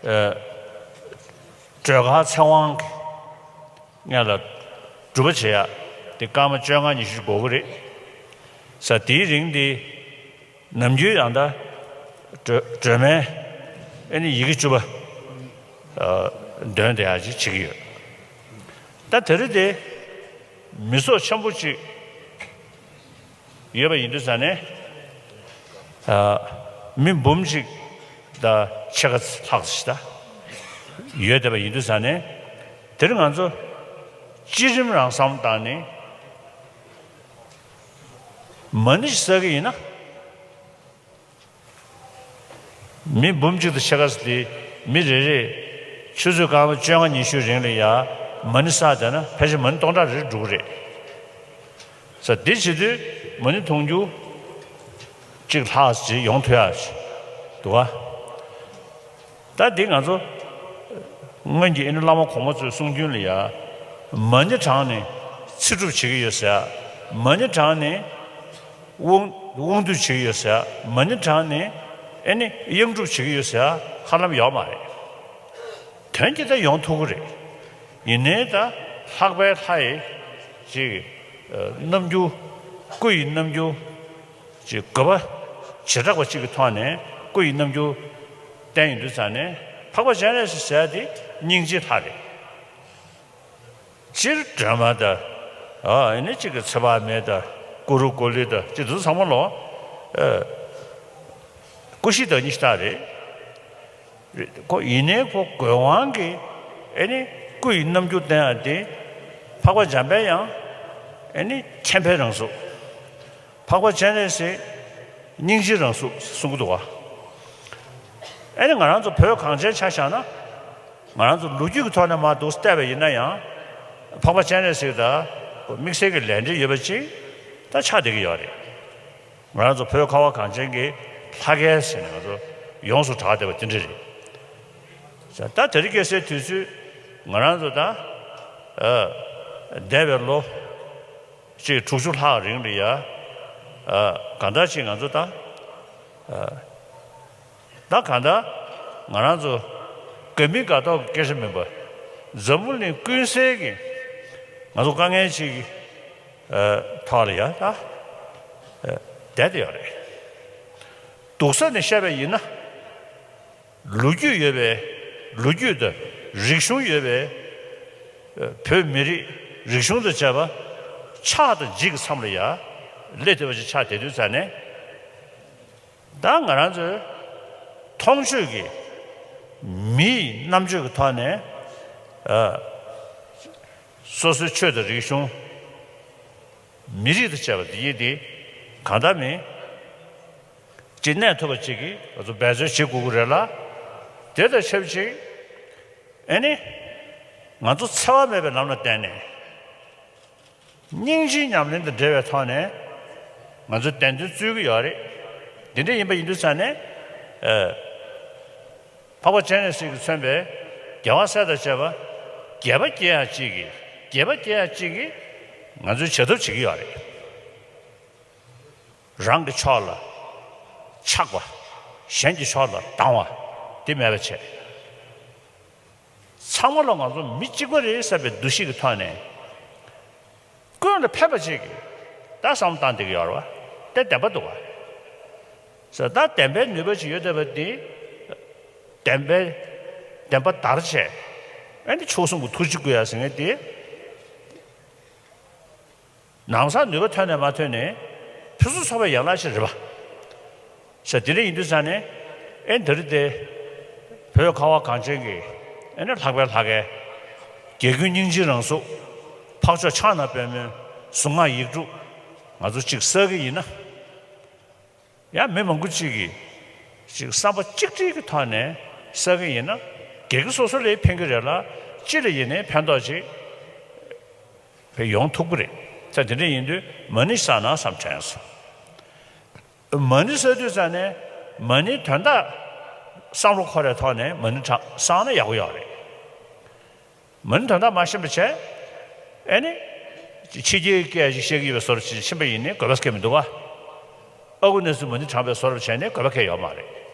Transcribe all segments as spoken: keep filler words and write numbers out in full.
ཨ། སྒྲོལ་དཀར་ཚེ་དབང་གི་སྔོན་ལ་སྒྲུབ་པ་བྱེད་ཡ་དེ་སྐར་མ་བཅོ་ལྔ་ཉི་ཤུ་འགོར་གི་རེད་ཟེར། དེའི་རིང་དེ་ནམ་རྒྱུན་ཡང་ད་སྒྲོལ་སྒྲོལ་མའི་ཨ་ནི་ཡི་གེ་བཅུ་པ་ཨ་འདོན་བསྡད་ཡ་ཅིག་བྱེད་ཀྱི་ཡོད། ད་དེ་རིང་དེ་མི་ཚོགས་ཆེན་པོ་ཅིག་ཡོད་པ་ཡིན་དུས་ཙང་ནས། ཨ། མི་འབུམ་གཅིག་དང་ཕྱེད་ཀ་ལྷག་ཙམ་ཞིག་ད་ཡོད་བསྡད་པ་ཡིན་དུས་ཙང་ནས། དེར་ང་ཚོ་བརྩེ་སེམས་རང་བསམ་བཏང་ནས་མ་ཎི་ཞིག་བསགས་ཀྱི་ཡིན་ན། མི་འབུམ་གཅིག་དང་ཕྱེད་ཀ་ཙམ་དེ་མི་རེ་རེས་ཆུ་ཚོད་སྐར་མ་བཅོ་ལྔ་ཉི་ཤུའི་རིང་ལ་ཡ་མ་ཎི་བསགས་བསྡད་ན། ཕལ་ཆེར་མ་ཎི་སྟོང་ཕྲག་རེ་འགྲོ་གི་རེད་ཟེར། དེ་བྱེད་དུས་མ་ཎི་འཐུང་རྒྱུ་གཅིག་ལྷག་ཅིག་ཡོང་ཐུབ་ཡ་ཅིག་འདུག་ག་ད་འདི་ང་ཚོ་སྔོན་གྱི་ཨ་ནི་བླ་མ་གོང་མ་ཚོའི་གསུང་རྒྱུན་ལ་ཡ། མ་ཎི་བགྲངས་ནས་ཚེ་སྒྲུབ་བྱེད་ཀྱི་ཡོད་ཟེར། མ་ཎི་བགྲངས་ནས་དབང་དབང་སྡུད་བྱེད་ཀྱི་ཡོད་ཟེར། མ་ཎི་བགྲངས་ནས་ཨ་ནི་གཡང་སྒྲུབ་བྱེད་ཀྱི་ཡོད་ཟེར། ཧ་ལམ་ཡོད་མ་རེད། དོན་གྱིས་ད་ཡོང་ཐུབ་ཀྱི་རེད། ཡིན་ནའི་ད་ལྷག་པའི་ལྷ་ཡི་ཅིག་རྣམ་འགྱུར། སྐུ་ཡི་རྣམ་འགྱུར་ཅིག་དགོས་པ་བྱེ་བྲག་པ་ཅིག་གི་ཐོག་ནས་སྐུ་ཡི་རྣམ་འགྱུར་བསྟན་ཡོང་དུས་ཙང་ནས། འཕགས་པ་སྤྱན་རས་གཟིགས་ཟེར་ཡ་དེ་སྙིང་རྗེའི་ལྷ་རེད། སྤྱིར་སྒྲོལ་མ་དང་། ཨ། ཨ་ནི་གཅིག་གི་ཚེ་དཔག་མེད་དང་། ཀུ་རུ་ཀུ་ལི་དང་། གཅིག་དེ་ཚོ་ཚང་མ་ལོ། ཨ། སྐུ་བཞི་དང་ཉི་ཤུ་རྩ་རེད། རེད། ཁོ་ཡིན་ནའི་ཁོ་དགོས་དབང་གིས་ཨ་ནི་སྐུ་ཡི་རྣམ་འགྱུར་བསྟན་ཡ་དེ་འཕགས་པ་འཇམ་པའི་དབྱངས་ཨ་ནི་མཁྱེན་པའི་རང་གཟུགས། འཕགས་པ་སྤྱན་རས་གཟིགས་སྙིང་རྗེའི་རང་གཟུགས་གསུང་གི་འདུག་བ། ཨ་ནི་ང་རང་ཚོ་བོད་གངས་ཅན་ཆ་བཞག་ན། ང་རང་ཚོ་ལོ་རྒྱུས་ཀྱི་ཐོག་ནས་མར་འདུག་བལྟས་པ་ཡིན་ན་ཡང་། འཕགས་པ་སྤྱན་རས་གཟིགས་དང་དམིགས་བསལ་གྱི་ལས་འབྲེལ་ཡོད་པ་ཅིག་ད་ཆགས་བསྡད་ཀྱི་ཡོད་རེད། ང་རང་ཚོ་བོད་ཁ་བ་གངས་ཅན་གྱི་ལྷ་སྐལ་ཟེར་ནས་ང་ཚོ་ཡོངས་སུ་གྲགས་བསྡད་པ་དེ་འདྲ་རེད། ད་དེ་རིང་ཁ་སང་དུས་ཚོད་ང་རང་ཚོ་ད། ཨ། འདས་པའི་ལོ་གཅིག་དྲུག་ཅུ་ལྷག་རིང་ལ་ཡ། ཨ། གང་ལྟར་ཅིག་ང་ཚོ་ད། ཨ། ད་གང་ལྟར་ང་རང་ཚོ་དགའ་མི་དགའ་ཐོག་གི་སྐད་ཆ་མིན་པ། འཛམ་བུ་གླིང་ཀུན་གསལ་གྱི་ང་ཚོ་དཀའ་ངལ་ཅིག་གི། ཨ། ཐོག་ལ་ཡ་ད། ཨ། བསྡད་དེ་ཡོད་རེད། སྡུག་ས་ནས་བཤད་པ་ཡིན་ན། ལོ་རྒྱུས་ཡོད་པའི། ལོ་རྒྱུས་དང་རིག་གཞུང་ཡོད་པའི། ཨ། བོད་མི་རིགས་རིག་གཞུང་དང་བཅས་པ་ཆགས་དང་འཇིག་གི་མཚམས་ལ་ཡ་སླེབས་བསྡད་པ་ཞིག་ཆགས་བསྡད་དུས་ཙང་ནས། ད་ང་རང་ཚོའི་མཐོང་ཆོས་ཀྱི་མིའི་རྣམ་དཔྱོད་ཀྱི་ཐོག་ནས། ཨ། སོ་སོའི་ཆོས་དང་རིག་གཞུང་། མི་རིགས་དང་བཅས་པ་འདི་ཡིན་ཏེ། གང་ལྟར་མིན་ཅིག་གནས་ཐུབ་པ་ཅིག་གིས་ང་ཚོ་འབད་བརྩོན་བྱེད་དགོས་ཀྱི་རེད་ལ། དེ་དང་ཆབས་ཅིག་ཨ་ནི་ང་ཚོ་འཚེ་བ་མེད་པའི་ལམ་ལ་བརྟེན་ནས། སྙིང་རྗེའི་ཉམས་ལེན་དང་འབྲེལ་བའི་ཐོག་ནས་ང་ཚོ་བདེན་དོན་རྩོད་ཀྱི་ཡོད་རེད། འདི་འདྲ་ཡིན་པ་ཡིན་དུས་ཙང་ནས། ཨ། འཕགས་པ་སྤྱན་རས་གཟིགས་ཀྱིས་མཚོན་པའི་རྒྱལ་བ་སྲས་དང་བཅས་པ་དགྱེས་པ་སྐྱེ་ཡ་གཅིག་གིས། དགྱེས་པ་སྐྱེ་ཡ་གཅིག་གིས་ང་ཚོས་བྱ་ཐབས་བྱེད་ཀྱི་ཡོད་རེད། རང་གི་ཕྱོགས་ལ་ཆགས་པ། གཞན་གྱི་ཕྱོགས་ལ་སྡང་བ་དེ་མེད་པ་བྱས། ཚང་མ་ལ་ང་ཚོ་མི་གཅིག་པ་རེད་བསམ་པའི་འདུ་ཤེས་ཀྱི་ཐོག་ནས། ཀུན་ལ་ཕན་པ་ཅིག་གི་ད་བསམ་བློ་བཏང་བསྡད་ཀྱི་ཡོད་རེད་བ། དེ་བདེན་པ་འདུག་བ། ཟེར། ད་བདེན་པའི་ནུས་པ་ཅིག་ཡོད་བསྡད་པ་འདི། བདེན་པའི། བདེན་པ་དར་བྱས། ཨ་ནི་མཆོག་གསུམ་གྱི་ཐུགས་རྗེ་བསྐུལ་ཡ་ཟེར་མཁན་དེ། ནམ་སང་ནུས་པ་ཐོན་ནས་མ་ཐོན་ནས་ཕུན་སུམ་ཚོགས་པའི་ཡན་ལག་ཅིག་རེད་པ། ཟེར། དེ་འདྲ་ཡིན་དུས་ཙང་ནས། ཨེ། འདི་རེད་དེ། བོད་ཁ་བ་གངས་ཅན་གྱི་ཨེ་ནི་ལྷག་པའི་ལྷ་སྐལ། རྒྱལ་ཀུན་སྙིང་རྗེའི་རང་གཟུགས། འཕགས་མཆོག་ཕྱག་ན་པདྨོའི་གཟུངས་སྔགས་ཡིག་དྲུག་ང་ཚོ་གཅིག་བསགས་ཀྱི་ཡིན་ན། ཡང་མི་མང་པོ་གཅིག་གིས་གཅིག་བསམ་པ་གཅིག་སྒྲིལ་གྱི་ཐོག་ནས་བསགས་ཀྱི་ཡིན་ན། སྒེར་གྱི་སོ་སོ་ལ་ཕན་གྱི་རེད་ལ། སྤྱི་ལ་ཡིན་ནའི་ཕན་ཐོགས་ཅིག་ཕན་ཡོང་ཐུབ་ཀྱི་རེད། ད་དེ་འདྲ་ཡིན་དུས་མ་ཎི་བསགས་ན་བསམ་དྲན་སོང་། མ་ཎི་བསགས་དུས་ཙང་ནས་མ་ཎིའི་དོན་དག་བསམ་བློ་འཁོར་བའི་ཐོག་ནས་མ་ཎི་བགྲངས་བསགས་ན་ཡག་པོ་ཡོད་རེད། མ་ཎི་དོན་དག་མ་ཤེས་པ་བྱས། ཨེ་ནི། ཕྱི་རྒྱལ་སྐད་ཅིག་བཤད་ཀྱི་ཡོད་པའི་བཟོ་འདྲ་ཅིག་ཕྱིན་པ་ཡིན་ནའི་དགོས་པ་སྐད་མི་འདུག་ག། ཨ་ཁུ་ནས་སུ་མ་ཎི་བགྲངས་པའི་བཟོ་འདྲ་བྱས་ནས་དགོས་པ་སྐད་ཡོད་མ་རེད།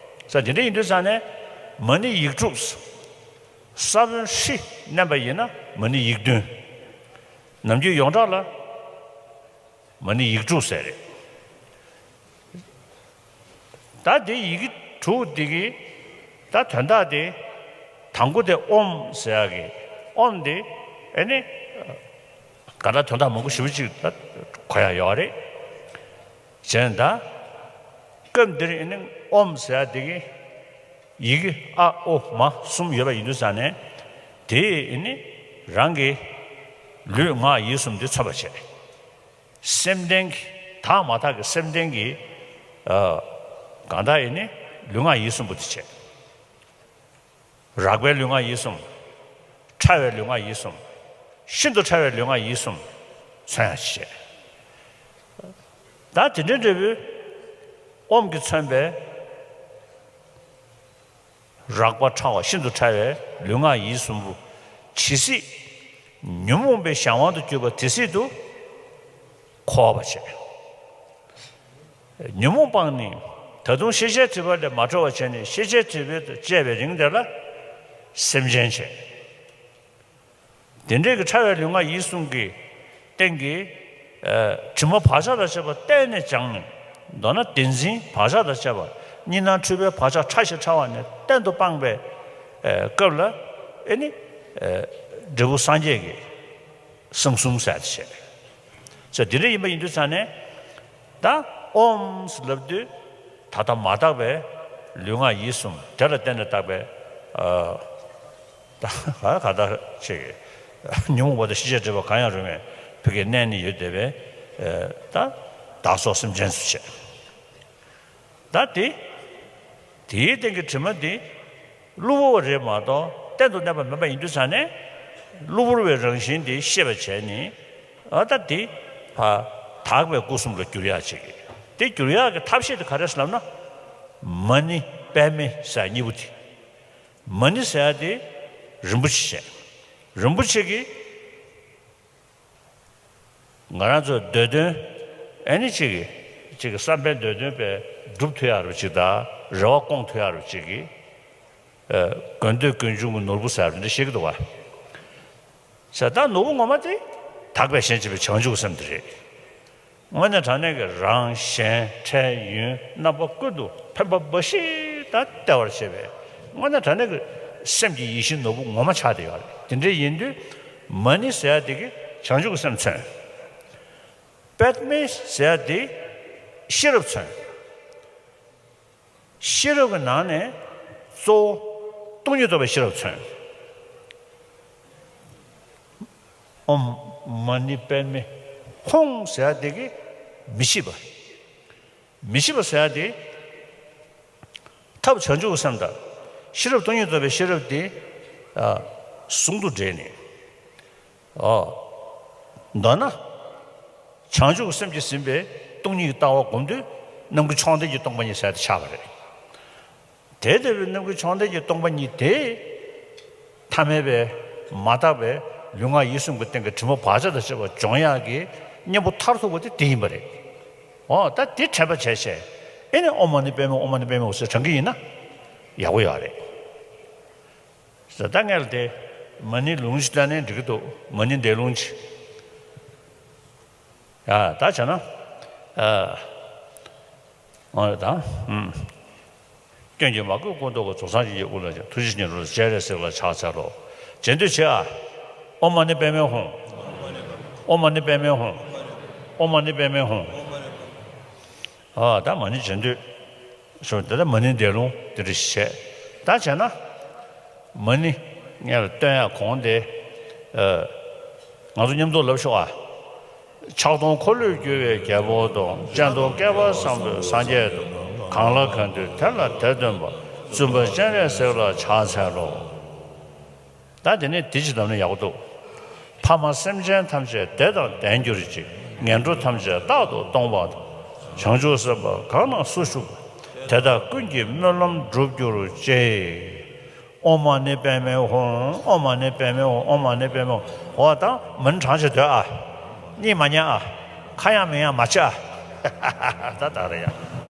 ས་དེ་འདྲ་ཡིན་དུས་ཙང་ནས། མ་ཎི་ཡིག་དྲུག་ས་བོན་ཧྲཱིཿ་མནན་པ་ཡིན་ན་མ་ཎི་ཡིག་བདུན། ནམ་རྒྱུན་ཡོངས་གྲགས་ལ་མ་ཎི་ཡིག་དྲུག་ཟེར་རེད། ད་དེ་ཡི་གེ་དྲུག་འདི་གི་ད་དོན་དག་དེ། དང་པོ་དེ་ཨོཾ་ཟེར་ཡག་གི་ཨོཾ་དེ་ཨེ་ནི་ག་འདྲ་དོན་དག་མང་པོ་ཞེ་པོ་ཅིག་ད་གོ་ཡག་ཡོད་རེད། བྱས་ད་སྐབས་འདིར་ཨེ་ནི་ཨོཾ་ཟེར་ཡག་དེ་གི་ཡི་གེ་ཨ་ཨོ་མ་གསུམ་ཡོད་པ་ཡིན་དུས་ཙང་ནས། དེ་ཨེ་ནི་རང་གི་ལུས་ངག་ཡིད་གསུམ་དེ་མཚོན་པར་བྱེད། སེམས་ལྡན་གྱི་དག་མ་དག་གི་སེམས་ལྡན་གྱི་ཨ་གང་དག་ཡིན་ནི་ལུས་ངག་ཡིད་གསུམ་པོ་དེ་བྱས། རགས་པའི་ལུས་ངག་ཡིད་གསུམ། ཕྲ་བའི་ལུས་ངག་ཡིད་གསུམ། ཤིན་ཏུ་ཕྲ་བའི་ལུས་ངག་ཡིད་གསུམ་མཚོན་ཡག་བྱས། ད་དེ་འདྲའི་འབྲས་བུའི་ཨོཾ་གྱིས་མཚོན་པའི་རགས་པ་ཕྲ་བ་ཤིན་ཏུ་ཕྲ་བའི་ལུས་ངག་ཡིད་གསུམ་པོ་ཇི་སྲིད་ཉོན་མོངས་པའི་གཞན་དབང་དུ་གྱུར་པ་དེ་སྲིད་དུ་འཁོར་བར་བྱེད། ཉོན་མོངས་སྤངས་ནས་ད་དུང་ཤེས་བྱའི་སྒྲིབ་པ་ལས་མ་གྲོལ་བར་བྱས་ནས་ཤེས་བྱའི་སྒྲིབ་པས་བཅད་པའི་རིང་དེ་ལ་སེམས་ཅན་བྱེད། དེ་འདྲའི་གི་ཕྲ་བའི་ལུས་ངག་ཡིད་གསུམ་གྱི་སྟེང་གི་ཨ་དྲི་མ་བག་ཆགས་དང་བཅས་པ་གཏན་ནས་སྦྱངས་ནས། མདོར་ན་བདེན་འཛིན་བག་ཆགས་དང་བཅས་པ་གཉིས་སྣང་འཁྲུལ་པའི་བག་ཆགས་ཕྲ་ཞིང་ཕྲ་བ་ནས་གཏན་དུ་སྤངས་པའི་ཨ་སྐབས་ལ་ཨེ་ནི་ཨ་འབྲས་བུ་སངས་རྒྱས་ཀྱི་གསང་གསུམ་ཟེར་ཏེ་བྱས། ཟེར་དེ་འདྲ་ཡིན་པ་ཡིན་དུས་ཙང་ནས། ད་ཨོཾ་ཟེར་ལབ་དུས་ད་ལྟ་མ་དག་པའི་ལུས་ངག་ཡིད་གསུམ་དེ་ལ་བརྟེན་ནས་བཏགས་པའི་ཨ་ད་ག་ད་ཅིག་ཉོན་མོངས་པ་དང་ཤེས་བྱའི་སྒྲིབ་པ་གང་ཡང་རུང་བའི་བུ་གའི་གནས་ནི་ཡོད་བསྡད་པའི་ཨ་ད་བདག་སོགས་སེམས་ཅན་སུ་བྱས། ད་དེ་དེའི་སྟེང་གི་དྲི་མ་དེ་གློ་བུར་བ་རེད་མ་གཏོགས་གཏན་དུ་གནས་པ་མིན་པ་ཡིན་དུས་ཙང་ནས། གློ་བུར་བའི་རང་བཞིན་དེ་ཤེས་པར་བྱས་ནས། ཨ་ད་དེ་ཕར་དག་པའི་སྐུ་གསུམ་ལ་བསྒྱུར་ཡག་བྱེད་ཀྱི། དེ་བསྒྱུར་ཡག་གི་ཐབས་ཤེས་དེ་ག་རེ་ཟེར་ལབ་ན། མ་ཎི་པདྨེ་ཟེར་གཉིས་པོ་དེ། མ་ཎི་ཟེར་ཡག་དེ་རིན་པོ་ཆེ་བྱས། རིན་པོ་ཆེ་གི་ང་རང་ཚོའི་འདོད་དོན་ཨེ་ནི་གཅིག་གིས་གཅིག་གི་བསམ་པའི་འདོད་དོན་དཔེ་འགྲུབ་ཐུབ་ཡག་རུ་གཅིག་དང་། རེ་བ་སྐོང་ཐུབ་ཡག་རུ་གཅིག་གིས་ཨ་དགོས་འདོད་ཀུན་འབྱུང་གི་ནོར་བུ་ཟེར་བ་འདི་བཤད་ཀྱི་འདུག་བ། ཟེར་ད་ནོར་བུ་ངོ་མ་དེ་དག་པའི་ཞིང་གཅེས་པའི་བྱང་ཆུབ་སེམས་དེ་རེད། དངོས་གནས་དྲང་གནས་ཀྱི་རང་གཞན་འཕྲལ་ཡུན་རྣམ་པ་ཀུན་ཏུ་ཕན་པ་འབའ་ཞིག་ད་སྟེར་བར་བྱེད་པའི་དངོས་གནས་དྲང་གནས་ཀྱི་སེམས་ཀྱི་ཡིད་བཞིན་ནོར་བུ་ངོ་མ་ཆགས་བསྡད་ཡོད་རེད། དེ་འདྲ་ཡིན་དུས་མ་ཎི་ཟེར་ཡག་དེ་གིས་བྱང་ཆུབ་ཀྱི་སེམས་མཚོན། པདྨེ་ཟེར་ཡག་དེ་ཤེས་རབ་མཚོན། ཤེས་རབ་ཀྱི་ནང་ནས་གཙོ་བོ་སྟོང་ཉིད་རྟོགས་པའི་ཤེས་རབ་མཚོན། ཨོཾ་མ་ཎི་པདྨེ་ཧཱུྃ་ཟེར་ཡག་དེ་གིས་མི་ཤེས་པ། མི་ཤེས་པ་ཟེར་ཡག་དེ་ཐབས་བྱང་ཆུབ་ཀྱི་སེམས་དང་ཤེས་རབ་སྟོང་ཉིད་རྟོགས་པའི་ཤེས་རབ་དེ་ཨ་ཟུང་དུ་འབྲེལ་ནས། ཨོ། མདོར་ན། བྱང་ཆུབ་ཀྱི་སེམས་ཀྱིས་ཟིན་པའི་སྟོང་ཉིད་ཀྱི་ལྟ་བ་བསྒོམ་དུས་རྣམ་ཀུན་མཆོག་ལྡན་གྱི་སྟོང་པ་ཉིད་ཟེར་དེ་ཆགས་པ་རེད། དེ་ལྟ་བུའི་རྣམ་ཀུན་མཆོག་ལྡན་གྱི་སྟོང་པ་ཉིད་དེ། ཐ་མལ་པའི་མ་དག་པའི་ལུས་ངག་ཡིད་གསུམ་གྱི་སྟེང་གི་དྲི་མ་བག་ཆགས་དང་བཅས་པ་སྦྱོང་ཡག་གི་གཉེན་པོ་མཐར་ཐུག་པ་དེ་དེ་ཡིན་པ་རེད། ཨོ་ད་དེ་དྲན་པ་བྱས་བྱས། ཨེ་ནི་ཨོཾ་མ་ཎི་པདྨེ་ཧཱུྃ། ཨོཾ་མ་ཎི་པདྨེ་ཧཱུྃ་ཟེར་དྲན་གྱི་ཡིན་ན་ཡག་པོ་ཡོད་རེད། ཟེར་ད་ངས་ལ་དེ་མ་ཎི་ལུང་ཞིག་བཏོན་ནའི་འགྲིག་གི་འདུག་མ་ཎི་འདས་ལུང་ཅིག་ཡ་ད་བྱས་ན། ཨ། ཨོ་ད། ཨུམ། སྐྱོན་གྱིས་མ་གོས་སྐུ་མདོག་གི། རྫོགས་སངས་རྒྱས་ཀྱི་དབུ་ལ་ཐུགས་རྗེ་ཆེན་པོ་སྤྱན་རས་གཟིགས་ལ་ཕྱག་འཚལ་ལོ། རྗེས་ཟློས་བྱེད་ཨ། ཨོཾ་མ་ཎི་པདྨེ་ཧཱུྃ། ཨོཾ་མ་ཎི་པདྨེ་ཧཱུྃ། ཨོཾ་མ་ཎི་པདྨེ་ཧཱུྃ། ཨ་ད་མ་ཎི་རྗེས་ཟློས། ཞུ་དེ་ལ་མ་ཎི་འདས་ལུང་དེ་འདྲ་ཞིག་བྱས། ད་བྱས་ན། མ་ཎི་ངས་ལ་བཏོན་ཡག་གོང་དེ། ཨ། ང་ཚོ་མཉམ་དུ་ལབ་ཤོག་ཨ། ཕྱག་སྟོང་འཁོར་ལོས་སྒྱུར་བའི་རྒྱལ་པོ་དང་། སྤྱན་སྟོང་བསྐལ་པ་བཟང་པོའི་སངས་རྒྱས་དང་། གང་ལ་གང་འདུལ་དེ་ལ་དེ་སྟོན་པ། བཙུན་པ་སྤྱན་རས་གཟིགས་ལ་ཕྱག་འཚལ་ལོ། ད་དེ་ནས་དེ་ཅི་ལབ་ན་ཡག་པོ་འདུག་ཕ་མ་སེམས་ཅན་ཐམས་ཅད་བདེ་དང་ལྡན་གྱུར་ཅིག་ངན་འགྲོ་ཐམས་ཅད་རྟག་ཏུ་སྟོངས་པ་དང་། བྱང་ཆུབ་སེམས་དཔའ་གང་ན་སུ་བཞུགས་པ། དེ་དག་ཀུན་གྱི་སྨོན་ལམ་འགྲུབ་གྱུར་ཅིག་ཨོཾ་མ་ཎི་པདྨེ་ཧཱུྃ། ཨོཾ་མ་ཎི་པདྨེ་ཧཱུྃ། ཨོཾ་མ་ཎི་པདྨེ་ཧཱུྃ། འོ་ད་མ་ཎི་བགྲང་བྱས་སྡོད་ཨ། གཉིད་མ་ཉལ་ཨ། ཁ་ཡང་མིག་ཡང་མ་ཕྱེ་ཨ། ད་ད་རེད་ཡ།